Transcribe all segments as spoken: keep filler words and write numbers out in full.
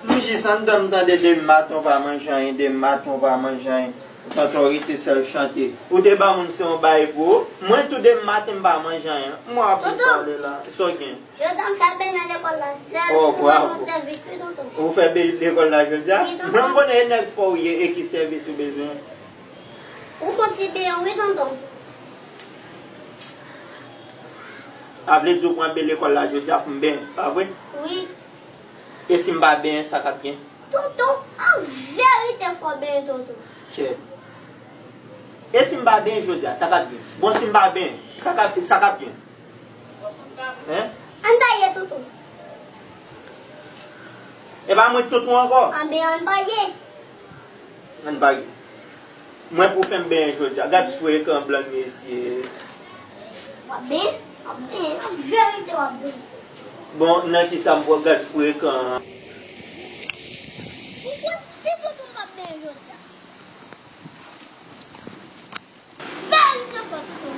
M jis anndan, m tande demen maten w pa manje anyen, demen maten w pa manje anyen. Tonton rete sèl chante. Ou te ba moun se yon bay pou ou. Mwen tou demen maten m pa manje anyen. M wè w ap vin pale la. Sa w gen? Jodi a m fè beny nan lekòl la sèl pou mwen yon sèvis wi tonton. Ou fè beny lekòl la jodi a? Wi tonton. Mwen m konnen e nèg fò w ye e ki sèvis ou bezwen. Ou fè yon ti beny wi tonton. A vle di ou pran beny lekòl la jodi a pou m benyen, pa vre? Wi. E si m pa benyen, sa k ap gen? Tonton, an verite fò benyen tonton. Kè. E si m pa benyen jodi a, sa k ap gen? Bon, si m pa benyen, sa k ap, sa k ap gen? Hein? Ann taye tonton. E pa mwen k tonton ankò? Anben ann taye. Ann pa gen. Mwen pou fè m benyen jodi a. Gad frekan blan mesye. W ap benyen? W ap benyen. An verite w ap benyen. Bon, nan kisa m pral gad frekan an? Ou konn si tonton m p ap benyen jodi a. Verite fò tonton.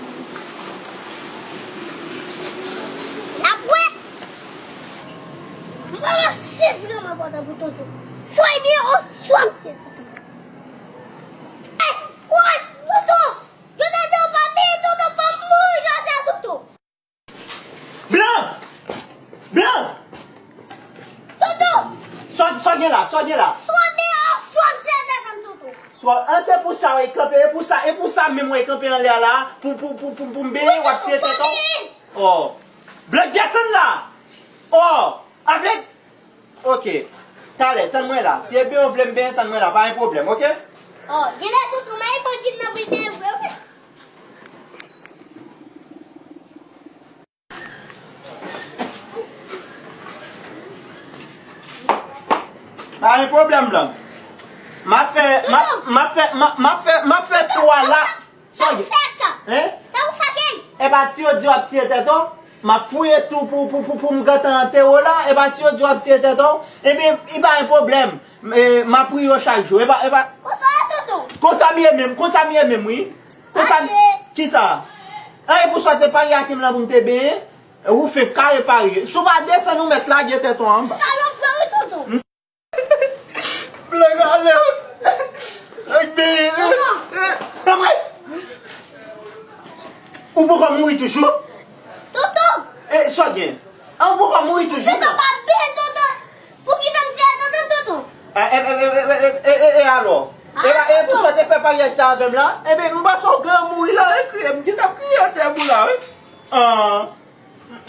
L ap wè. M pa wè se vreman enpòtan pou tonton. Swa ebyen oswa m tiye tonton. Ey, woy, tonton! Jodi a w pa benyen tonton, fò m mouri jodi a tonton. Blan! Blan! Tonton! Sa w, sa w gen la? Sa w gen la? Swa benyen oswa m tiye tèt an tonton. Swa, an se pou sa w e kanpe, e pou sa, e pou sa menm w e kanpe anlè a la, pou, pou, pou, pou, pou m benyen, w ap tiye tèt an w? Oh! Blan desann la! Oh! Avèk Ok. Talè, tann mwen la. Si e benyen w vle m benyen, tann mwen la. Pa gen pwoblèm, ok? Oh, genlè tonton Mayi pran kidnape benyen vre, wi. Pa gen pwoblèm, Blan. M ap fè, m ap, m ap fè, m ap, m ap fè, m ap fè twa la. Sa w gen? Tankou sa. Hein? Tankou sa gen. E pa ti yo di w ap tiye tèt ou? M ap fouye tou pou, pou, pou, pou m gentan antere w la. E pa ti yo di w ap tiye tèt ou? Ebyen, e pa gen pwoblèm. E, m ap priye w chak jou. E pa, e pa. Konsa w ye, tonton? Konsa m ye menm, konsa m ye menm, wi. Konsa m. Kisa? An, e pou sa w te parye ak m lan pou m te benyen? Ou fenk kare parye. Si w pa desann ou mèt lage tèt ou anba. Salòp vre wi, tonton. Blan ale. Ak benyen. Tonton. Tanpri. Ou poko mouri toujou? Tonton. E, sa w gen? An, ou poko mouri toujou? Tonton, pa benyen, tonton. Pou ki tan se tonton, tonton? E, e, e, e, e, e, e, e, e, alò? E, e, pou sa w te fè paryaj sa avè m la? Ebyen, m panse w gen mouri la, e kriye, m gentan ap kriye atè pou la, wi. An.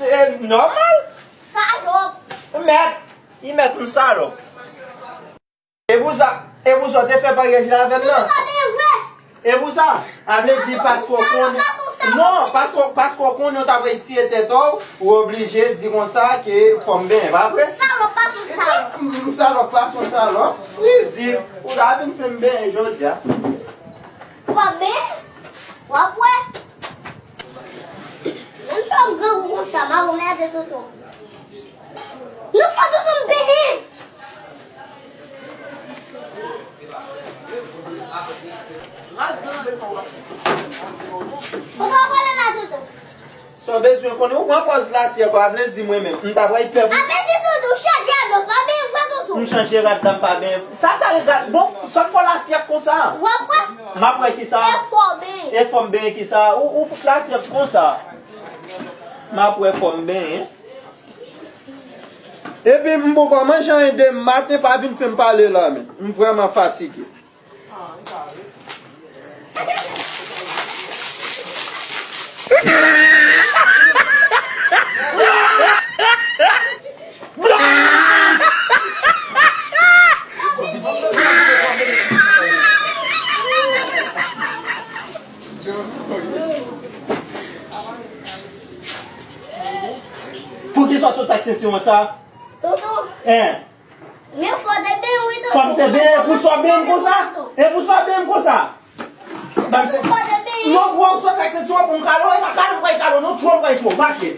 E nòmal. Salòp. Mèt. Li mèt m salòp. E pou sa, e pou sa w te fè paryaj la avè m nan? Tonton pa benyen vre. E pou sa? A vle di paske w konnen. Salòp, pa pou sa. Non, paske, paske w konnen w ta pral tiye tèt ou, ou oblije di konsa ke fò m benyen, pa vre? Salòp, pa pou salòp. M, m salòp, pa son salòp. Frizib, ou ta vin fè m benyen jodi a. W ap benyen? W ap wè. Menm si w ap grangou konsa, m ap anmède tonton. Nou fò tonton m benyen. Tonton, w ap pale la, tonton. Sa w bezwen konnen, ou pran pòz lasyèk ou, a vle di mwen menm, m ta pral pè pou. A vle di tonton, w chanje rad ou, pa benyen vre tonton. M chanje rad la, m pa benyen. Sa, sa rad, bon, sa k fè w lasyèk konsa? W ap wè. M ap wè kisa? E fò w benyen. E fò m benyen kisa? Ou, ou fout lasyèk konsa. M ap wè fò m benyen. Epi m poko manje anyen demen maten, pa vin fè m pale la, men. M vrèman fatige. Poukisa w sot ak sensyon sa? Tonton. Hein? Men fò w te benyen wi tonton. Fò m te benyen, e pou sa w benyen m konsa? E pou sa w benyen m konsa? Ban m se. Fò w te benyen. Non, ou sot ak sensyon pou m kale w, e pa kale m pral kale w, non, tchou m pral tchou w, mache.